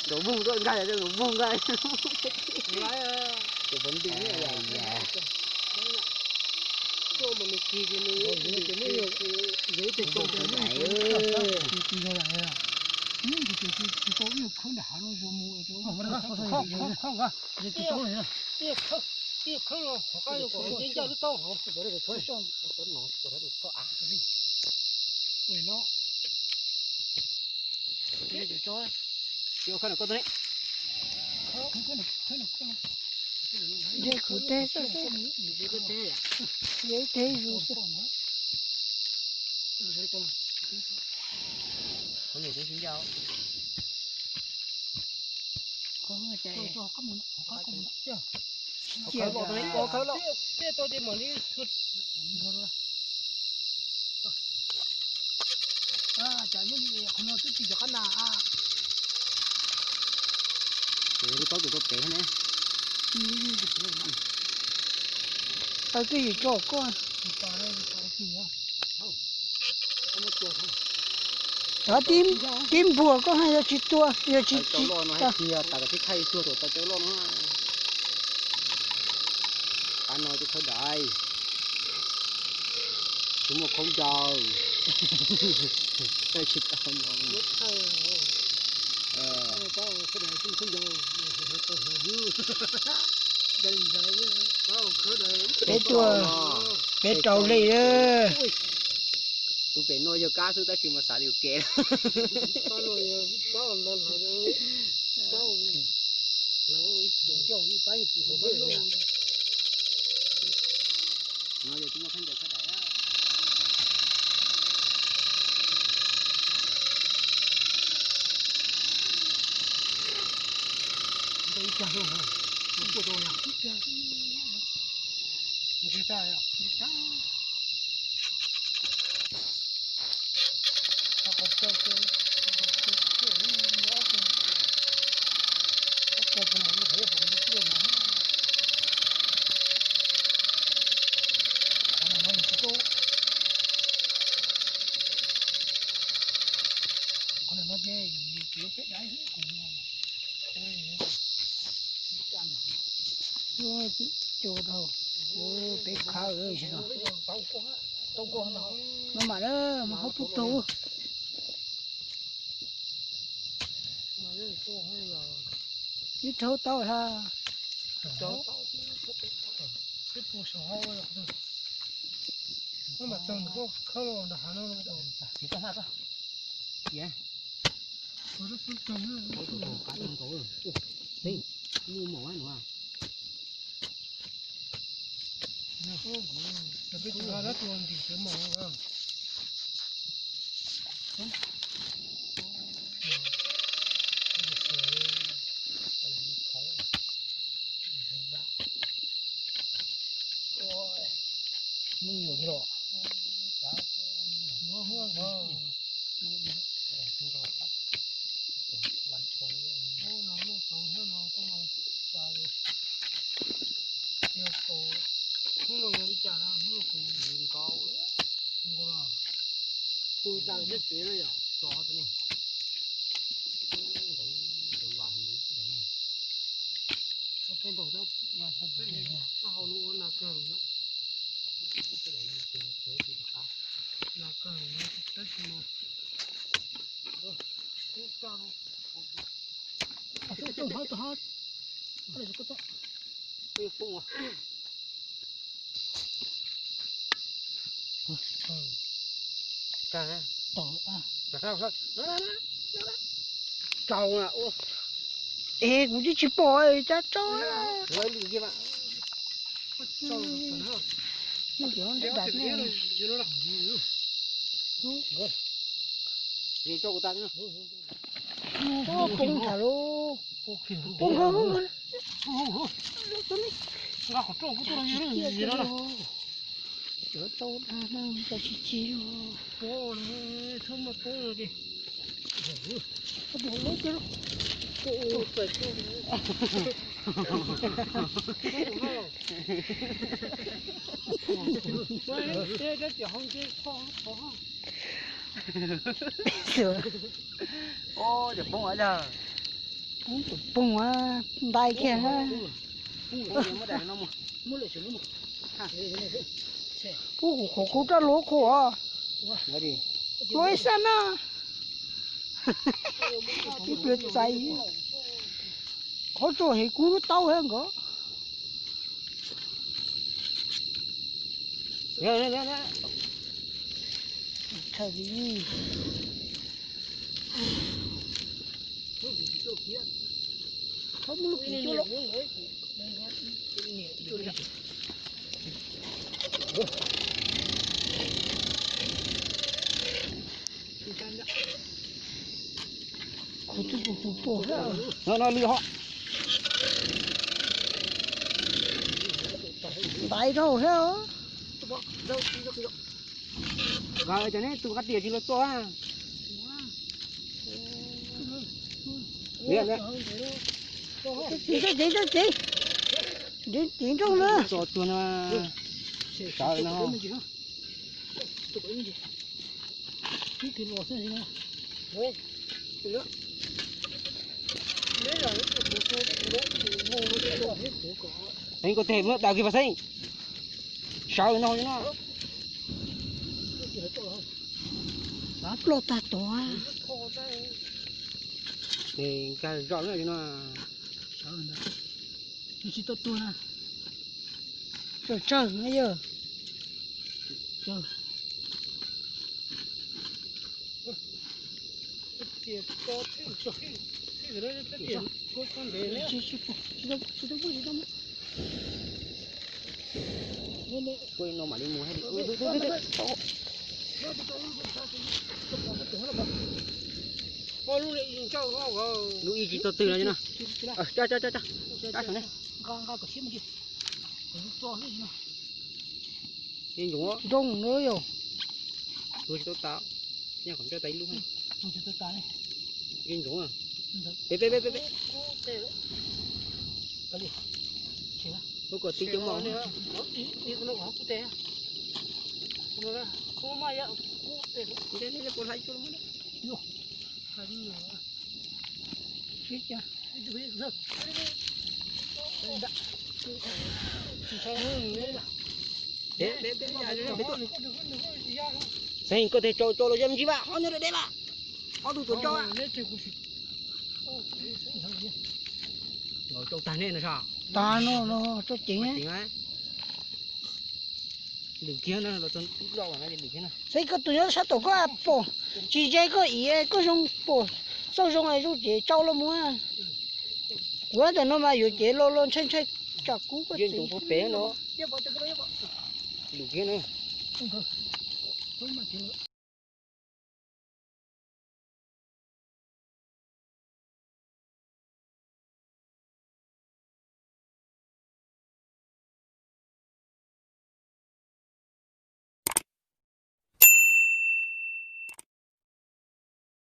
Nkaus voog tuaj nkaig, nkaus voog nkaig. Tus pov nti ne. Nce kuv teg xwb xwb. Nce teg zus xwb. Khawb los, khawb los. Ces lub taub tus rau pem ne. Tau twj ywm tso koj. Cov tib npuag koj yog tsis tuag, yog tsis tsis tas kom tib thaij tuag tuaj tau cov loj no. Qab no cov khawb dais, tsis muaj khaub ncaws, tsis tau no. Peb tuaj, peb rau li. Tus pem no yog kab xwb tab sis mas xav li ua ke. No yog tsis muaj khaub ncaws khawb dais. Cua rau peb khawb no. No mas na, mas hauv pub tug. Ib rhaub tau ha. Es kuv twb tsis pom cab tso. Poob tas lub, poob nkawd. Cov tau dag no cov tsis tsis. Poob, poob, poob ntais kiag. Ub, kuv qhuav roj luv qhuav. Luv ib sab na. Ib pliag txais. Qhov tsuas hev kub lub taub thiab nkaus. No, no, lwm hov. Ntais dhau thiab. Cov neb tus qab tias tsis los tuaj. Ceev, ceev, ceev, ceev nrooj na. Txo tuag no. Sawv no. Xeeb, koj tes muab daws kiag pab xeeb. Sawv no no. Ploj tag tod. Nkag zoj lawm no. Tsis tau tuag na. Tsawg tsawg na yog. Kuj no mam li mus hais li. Lub ib tsis tau twg no. Cab, cab, cab, cab saum ne. Yeej ntsoov. Nrooj na yog. Tuag tsis tau tas. Nyaj kom nco tas ib lub. Yeej ntsoov. Peb, peb, peb, peb, peb. Ua kom tib cov mom. Xeeb, koj tes tso tso los yog me ntsis vas, ob ntug deb deb vas, ob tug tuaj tso vas. Tso tag nej no sas. Tag no, tso ceev. Lwm kiag na, los txog loj lwm kiag na. Xeeb, koj tus nyob sab tom koj pom, tsis ze koj ib, koj zoo pom txoj zoo es zoo ces tsau los mus. Kuv ntawm no mas yuav cev los los ntshai ntshai tsam kub koj txiv. Lwm kiag na.